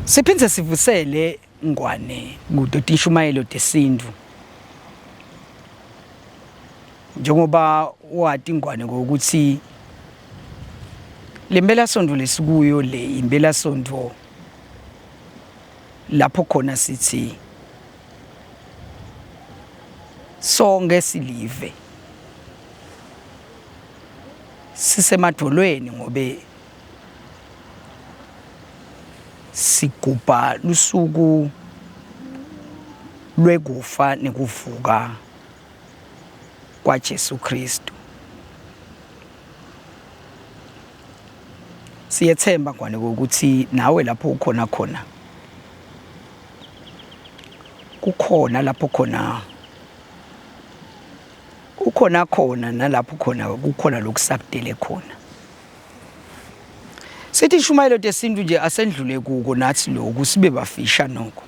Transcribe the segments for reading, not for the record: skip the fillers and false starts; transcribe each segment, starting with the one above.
Siphindze sivusele Ngwane kuto tinshumayelo tesintfu. Njengoba wati Ngwane ngokuthi lempelasonto lesikuyo le impelasonto lapho khona sithi sonke silive sisemadvolweni ngobe Sigubha lusuku lwekufa nekuvuka kwaJesu Kristu. Siyethemba Ngwane ukuthi nawe lapho ukhona khona kukhona lapho khona ukhona khona nalapho khona kukhona lokusakudele khona. Sithi ishumayelo tesintu nje asendlule kuko nathi lokhu sibe bafisha nokho.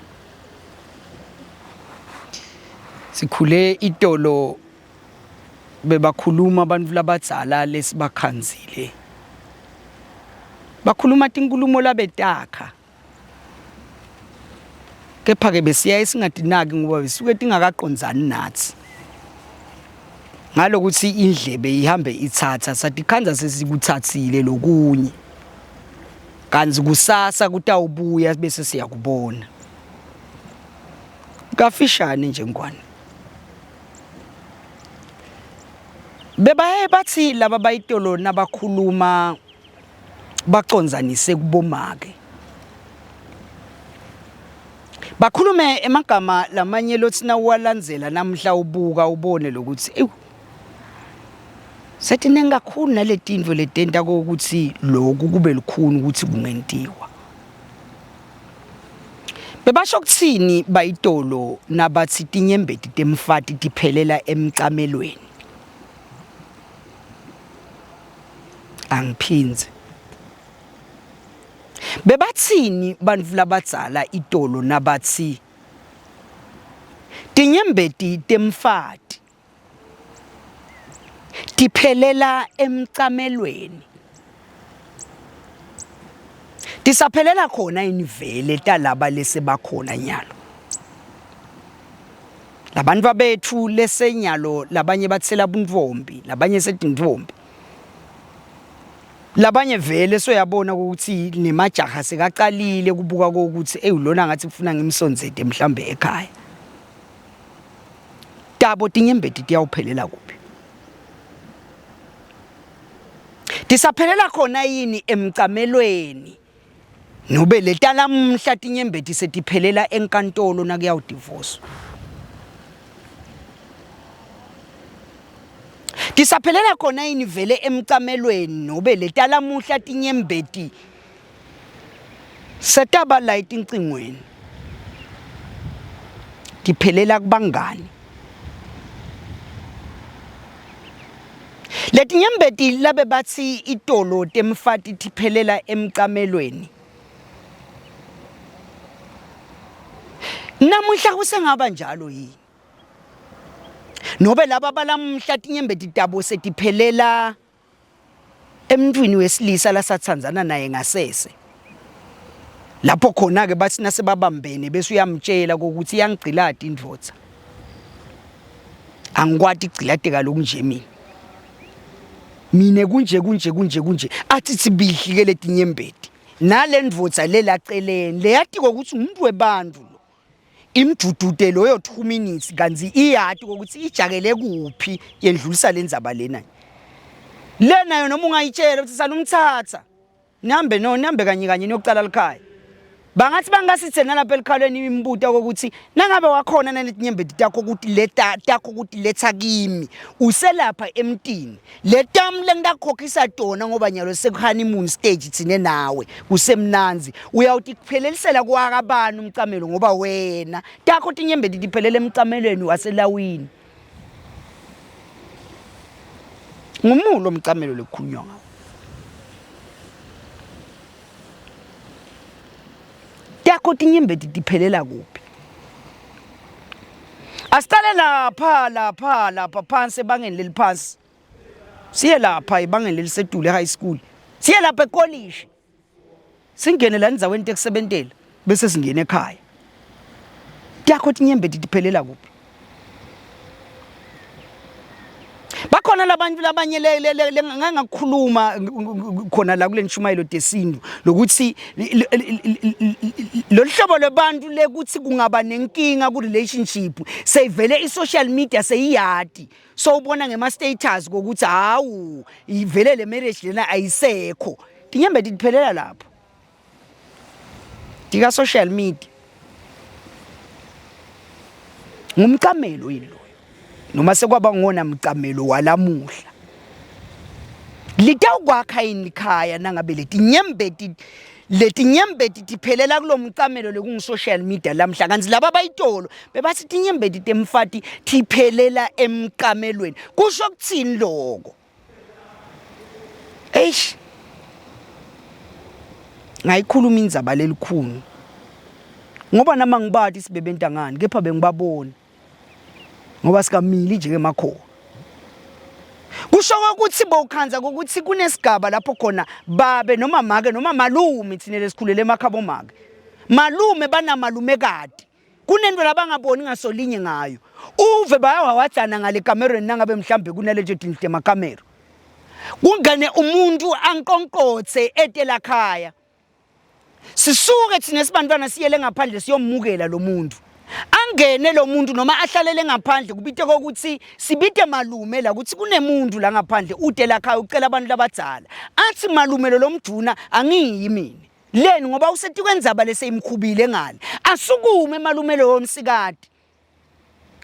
Sikhule itolo bebakhuluma abantu labadzala lesibakhanzile. Bakhuluma tinkulumo labetakha. Kepha-ke besiyaye singatinaki ngoba besuke tingakaqondzani nathi. Ngalokuthi indlebe ihambe ithatha satikhandza sesikuthathile lokunye. Kanti kusasa kutawubuya bese siyakubona. Kafishane nje Ngwane. Bebaye bathi laba bayitolo nabakhuluma bacondzanise kubomake. Bakhulume emagama lamanye lothi nawuwalandzela namhla ubuka ubone lokuthi ewu setiningi kakhulu naletintfo letenta kokuthi loku kube lukhuni ukuthi kungentiwa. Bebasho kuthini bayitolo nabathi tinyembeti temfati tiphelela emcamelweni? Angiphindze. Bebatsini bantfu labadzala itolo nabatsi tinyembeti temfati tiphelela emcamelweni? Tisaphelela khona yini vele talaba lesebakhona nyalo? Labantfu betfu lesenyalo labanye batsela buntfombi, labanye setintfombi. Labanye vele soyabona ukuthi nemajaha sekacalile kubuka kokuthi eyi lona ngathi kufuna ngimsondzete mhlambe ekhaya. Tabo tinyembeti tiyawuphelela kuphi? Tisaphelela khona yini emcamelweni? Nobe letalamhla tinyembeti setiphelela enkantolo nakuyawudivoswa. Tisaphelela khona yini vele emcamelweni nobe letalamuhla tinyembeti setaba la etincingweni tiphelela kubangani. Letinyembeti labe batsi itolo temfati tiphelela emcamelweni. Namuhla kusengaba njalo yini? Nobe laba balamuhla tinyembeti tabo setiphelela emntwini wesilisa lasatsandzana naye ngasese. Lapho khona-ke bathi nasebabambene bese uyamtshela kokuthi iyangigcilata indvodza. Angikwati kugcilateka lokunje mina. Mina kunje kunje kunje kunje athi sibihli ke letinyembeti. Nale ndvodza lelaceleni leyatiko ukuthi umuntu webantfu lo. Imdudude loyo 2 minutes kanti iyati ukuthi ijakele kuphi yendlulisa lendzaba lena. Lena yona noma ungayitshela ukuthi salumthatha. Nihambe no nihambe kanye kanye niyokucala likhaya. Bangathi bangasithe nalapha elikhalweni imibuto kokuthi nangabe wakhona naletinyembeti takho ukuthi leta takho ukuthi letha kimi uselapha emtini letam lengitakukhokhisa tona ngoba nyalo seku honeymoon stage thine nawe kusemnanzi uyawuthi kuphelelisela kwakabani umcamelo ngoba wena takho tinyembeti tiphelele emcamelweni waselawini. Ngumulo umcamelo lekukhulunywa ngawo. Takho tinyembeti tiphelela kuphi? Asiqale lapha lapha lapha phansi ebangeni leliphansi. Siye lapha ebangeni lelisetulu e-high school. Siye lapha ekolishi. Singene la endzaweni tekusebentela bese singena ekhaya. Takho tinyembeti tiphelela kuphi? Bakhona labantu labanye ngangakhuluma khona la kule nshumayelo tesintu lokuthi lolu hlobo lwebantu lekuthi kungaba nenkinga ku relationship seyivele i social media seyiyati so ubona ngema status kokuthi hawu ivele le marriage lena ayisekho tinyembeti tiphelela lapho tika social media ngumcamelo yini loyo noma sekwaba ngona mcamelo walamuhla litawukwakha yini likhaya nangabe letinyembeti letinyembeti tiphelela kulo mcamelo lekungu-social media lamhla kanti laba bayitolo bebathi tinyembeti temfati tiphelela emcamelweni kusho kuthini loko Eish. Ngayikhuluma indzaba lelikhulu. Ngoba nama ngibati sibebenta ngani kepha bengibabona. Ngoba sikamili nje emakhowa. Kusho ukuthi bowukhandza ukuthi kunesigaba lapho khona babe noma make noma malume thina lesikhulele emakhabo make. Malume banamalumekati. Kunento labangaboni ngasolinye ngayo. Uve bayawawadzana ngale kamerweni nangabe mhlambe kunaleto tindlu temakamero. Kungene umuntu anqonqothe etela khaya. Sisuke thina sibantwana siyele ngaphandle siyomukela lo muntu. Angene lo muntu noma ahlalele ngaphandle kubite kokuthi sibite malume la ukuthi kunemuntu la ngaphandle ude la khaya ucela abantu labadzala. Athi malume lo lomduna angiyi mina. Leni ngoba usetikwendzaba leseyimkhubile ngale. Asukume malume lowo msikati.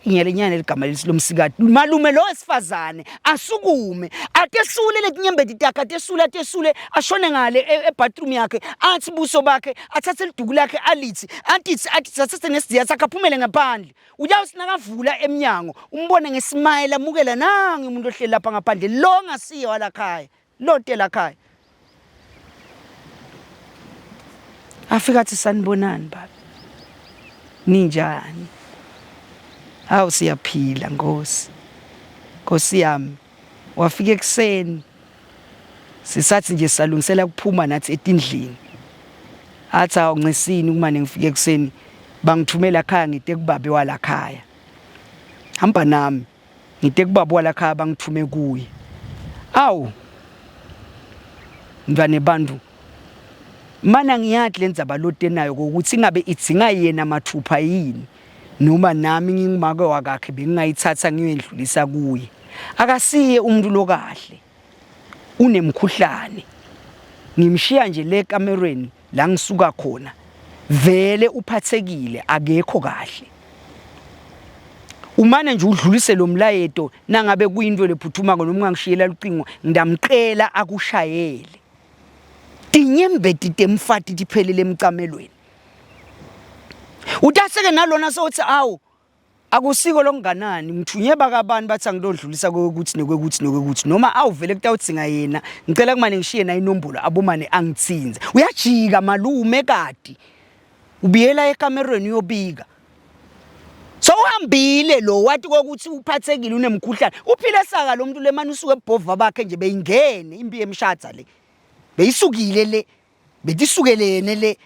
Ngiyalenyana ligama leli lomsikati. Malume lo wesifazane asukume atesule letinyembeti takhe atesule atesule ashone ngale e, ebathroom yakhe athi buso bakhe athathe liduku lakhe alithi antithi athi athathe nesidiya sakhe aphumele ngaphandle. Uyawuthi nakavula emnyango umbone ngesmile amukela nangi umuntu ohleli lapha ngaphandle lo ngasiye walakhaya. Lote lakhaya. Afika athi sanibonani baba. Ninjani? Hawu siyaphila Nkosi. Nkosi yami. Wafika ekuseni. Sisathi nje salungisela kuphuma nathi etindlini. Athi awu ncisini kumane ngifike ekuseni bangithumela ekhaya ngite kubabe walakhaya. Hamba nami. Ngite kubaba walakhaya bangithume kuye. Awu mntwane bantu mana ngiyati le ndzaba lotenayo kokuthi ingabe idzinga yena mathupha yini noma nami ngingumake wakakhe bengingayithatha ngiyoyendlulisa kuye. Akasiye umuntu lokahle. Unemkhuhlane. Ngimshiya nje le kamerweni la ngisuka khona vele uphathekile akekho kahle umane nje udlulise lo mlayeto nangabe kuyinto lephuthumako noma ungangishiyela lucingo ngidamcela akushayele tinyembeti temfati tiphelele emcamelweni utaseke nalona sewuthi awu Akusiko lokunganani, ngithunywe bakabani bathi angilodlulisa kwekuthi nekwekuthi nekwekuthi noma awuvele kutawudzinga yena ngicela kumane ngishiye nayo inombolo abomane angithinze. Uyajika malume kati ubuyela ekamerweni uyobika. So uhambile lo wathi kokuthi uphathekile unemkhuhlane. Uphile saka lo muntu lemane usuke ebhova bakhe nje beyingene impi yemshadza le. Beyisukile le. Betisukelene le.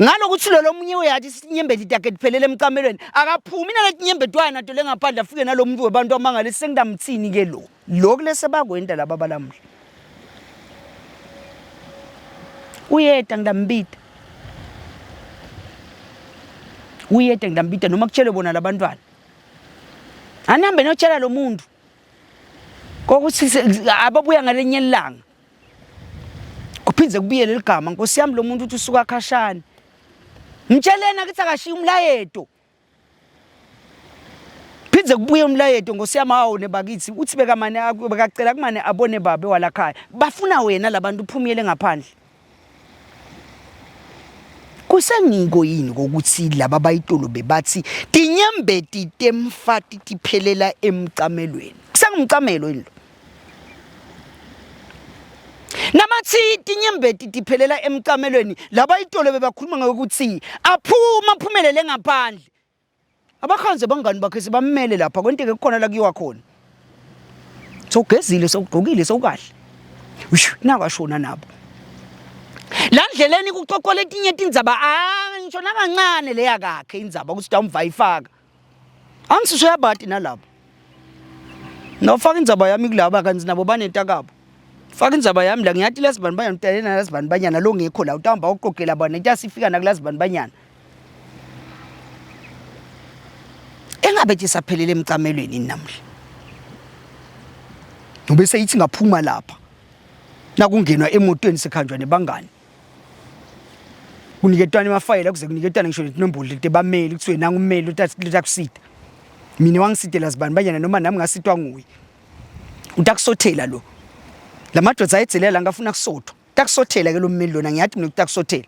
Ngalokuthi lo lomunye uyathi isinyembeti takhe tiphelele emcamelweni akaphumi naleti nyembetwana nato lengaphandle afike nalo muntu webantu amangale sengidamthini ke lo lokhu lesebakwenta laba balamuhla uyeta ngidambita uyeta ngidambita noma kutshelwe bona labantwana anihambe notshela lo muntu kokuthi ababuya ngalenye ilanga kuphinde kubuye leli gama nkosi yami lo muntu uthi usuka khashane mtsheleni akithi akashiye umlayeto phinde kubuye umlayeto nkosi yami hawu nebakithi uthi bekamane bekacela kumane abone babe walakhaya bafuna wena labantu uphumyele ngaphandle Kusengiko yini kokuthi laba bayitolo bebathi tinyembeti temfati tiphelela emcamelweni? Kusengumcamelo yini lo? Namathi tinyembeti tiphelela emcamelweni laba itolo bebakhuluma ngokuthi aphuma aphumelele ngaphandle. Abakhanze bangani bakhe sebammele lapha kwenteke kukhona la kuyiwa khona. Sowugezile sowugqokile sowukahle. Ushu nakashona nabo. La ndleleni kuxoxwa letinye tindzaba ah ngisho nakancane leya kakhe indzaba ukuthi utawumva ifaka. Angisisho yabati nalabo. Nofaka indzaba yami kulaba kanti nabo banetakabo. Faka indzaba yami la ngiyati lasibani banyana utalena lasibani banyana lo ngekho la utawuhamba uqogela bona itasifika nakulasibani banyana. Engabe tisaphelele emcamelweni namuhla. Ngobe seyithi ngaphuma lapha. Nakungenwa emotweni sekhanjwa nebangani. Kuniketwana emafayela kuze kuniketwana ngisho netinombolo letebameli kuthiwe nangu ummeli letakusita. Mina wangisitela zibani banyana noma nami ngasitwa nguye. Utakusothela lo. Lamadoda ayedzelela ngafuna kusothwa. Takusothela ke lo mmeli lona ngiyathi mina utakusothela.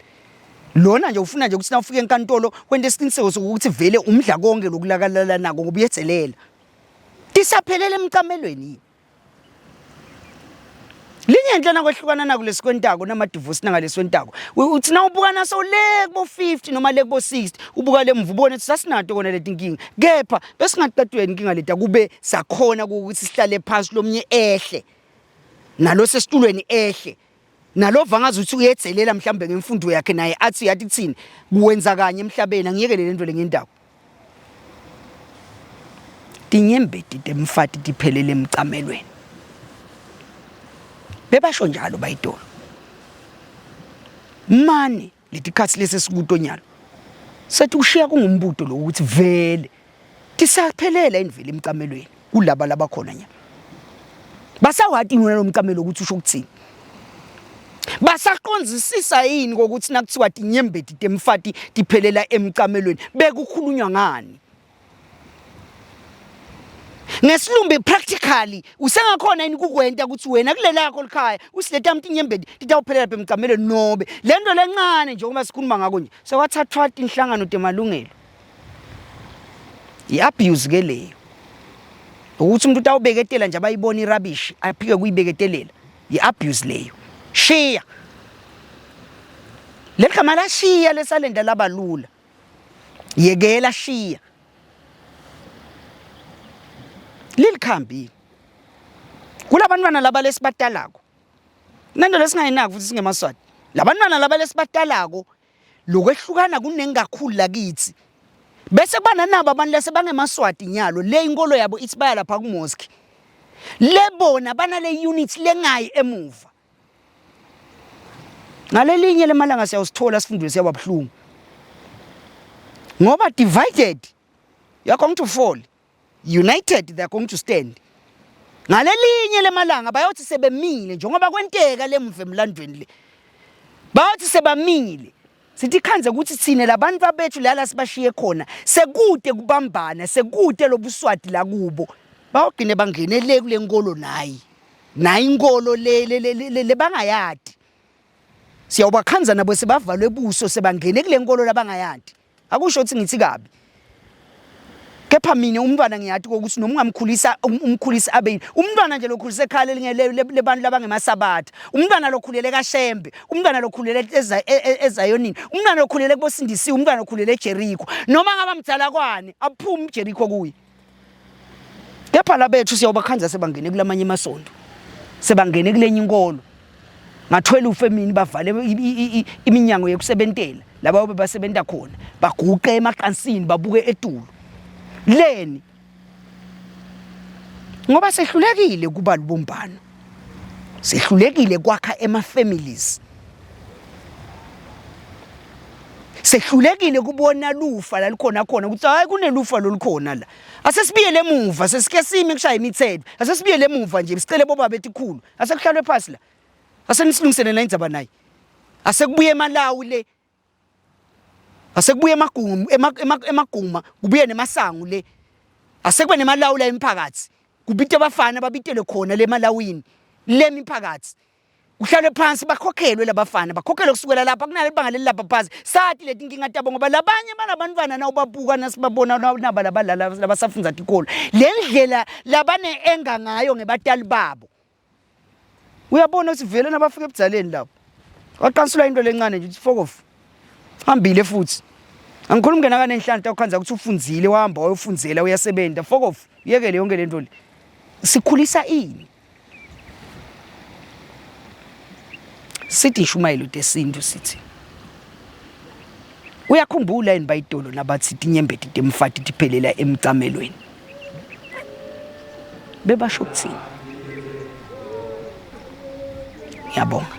Lona nje ufuna nje ukuthi nawufika enkantolo kwente isiqiniseko sokuthi vele umdla konke lokulakalala nako ngoba uyedzelela. Tisaphelele emcamelweni yini? Linye enhle nakwehlukana nako lesikwentako namadivosi nangalesikwentako. Uthi nawubuka naso le kubo 50 noma le kubo 60 ubuka le mvu ubone ukuthi sasinato kona letinkinga. Kepha besingaqedweni inkinga leta kube sakhona ukuthi sihlale phansi lomnye ehle. Nalo sesitulweni ehle. Nalova ngazi ukuthi uyedzelela mhlambe ngemfundo yakhe naye athi yathi kuthini kuwenza kanye emhlabeni angiyekele lento lengiyentako. Tinyembeti temfati tiphelele emcamelweni. Bebasho njalo bayitolo. Mane letikhatsi lesesikuto nyalo sethi ushiya kungumbuto lo ukuthi vele tisaphelela indvela emcamelweni kulaba labakhona nyalo. Basawati yini lo mcamelo ukuthi usho ukuthini? Basaqonzisisa yini kokuthi nakuthiwa tinyembeti temfati tiphelela emcamelweni bekukhulunywa ngani? Ngesilumbi practically usengakhona yini kukwenta ukuthi wena kulelakho likhaya usileta tinyembeti titawuphelela lapha emcamelweni nobe lento lencane njengoba sikhuluma ngako nje sewathathwa tinhlangano temalungelo. I-abuse ke leyo. Ukuthi umuntu utawubeketela nje abayibona irubbish aphike kuyibeketelela. I-abuse leyo. Shiya. Leli gama lashiya lesalenda labalula. Yekela shiya. Lilikhambi. Kulabantwana laba lesibatalako. Nento lesingayinaki futhi singemaswati. Labantwana laba lesibatalako lokwehlukana kuningi kakhulu lakithi. Bese kuba nanabo abantu lasebangemaswati nyalo le inkolo yabo ithi baya lapha ku-mosque. Le bona banale unit lengayi emuva. Ngalelinye lemalanga siyawusithola sifundwe siyaba buhlungu. Ngoba divided you are going to fall. United they are going to stand. Ngalelinye lemalanga bayothi sebemile njengoba kwenteka lemva emlandweni le. Bayothi sebamile. Sithi khanze ukuthi thina labantu abethu lala sibashiye khona sekude kubambana sekude lobuswati la kubo. Bayogcine bangene le kule nkolo nayi. Nayi inkolo le le bangayadi. Siyawubakhanza nabo sebavalwe buso sebangene kule nkolo labangayadi. Akusho ukuthi ngithi kabi. Kepha mina umntwana ngiyati ukuthi noma ungamkhulisa um, umkhulisa abe yini. Umntwana nje lokhulisa ekhaya lebantu labangemasabatha. Umntwana lokhulele kaShembe, umntwana lokhulele e, e, eZayonini, umntwana lokhulele kubosindisiwe, umntwana lokhulele eJericho. Noma ngaba mdala kwani, aphuma uJericho kuye. Kepha labethu siyawubakhanza sebangene kulamanye amasonto. Sebangene kulenye inkolo. Ngathwele ufe emini bavale iminyango yokusebentela laba bebasebenta khona baguqe emaqansini babuke etulu. Leni ngoba sehlulekile kuba lubumbano. Sehlulekile kwakha ema families. Sehlulekile kubona lufa lalikhona khona ukuthi hayi kunelufa lolukhona la. Asesibiyele emuva sesike sime kushaya imithetho. Asesibiyele emuva nje sicele bobaba etikhulu. Asekuhlalwe phansi la. Asenisilungisele la indzaba naye. Asekubuye eMalawi le. Asekubuye emagungu emaguma kubuye nemasango le. Asekube nemalawu la emphakathi. Kubite abafana babitelwe khona le emalawini. Le miphakathi. Kuhlalwe phansi bakhokhelwe labafana bakhokhelwe kusukela lapha kunale banga leli lapha phansi sathi leti nkinga tabo ngoba labanye banabantwana nawubabuka nasibabona naba labalala labasafundza tikolo le ndlela labane-enga ngayo ngebatali babo. Uyabona ukuthi vele nabafika ebudzaleni lapho waqansula into lencane nje uthi fokofu hambile futhi. Angikhulumi ke nakanenhlanhla ukhanza ukuthi ufunzile wahamba wayofunzela uyasebenza fokofu yekele yonke lento le. Sikhulisa ini? Sithi ishumayelo tesintu sithi Uyakhumbula yini bayitolo nabathi tinyembeti temfati tiphelela emcamelweni? Bebasho ukuthini? Ngiyabonga.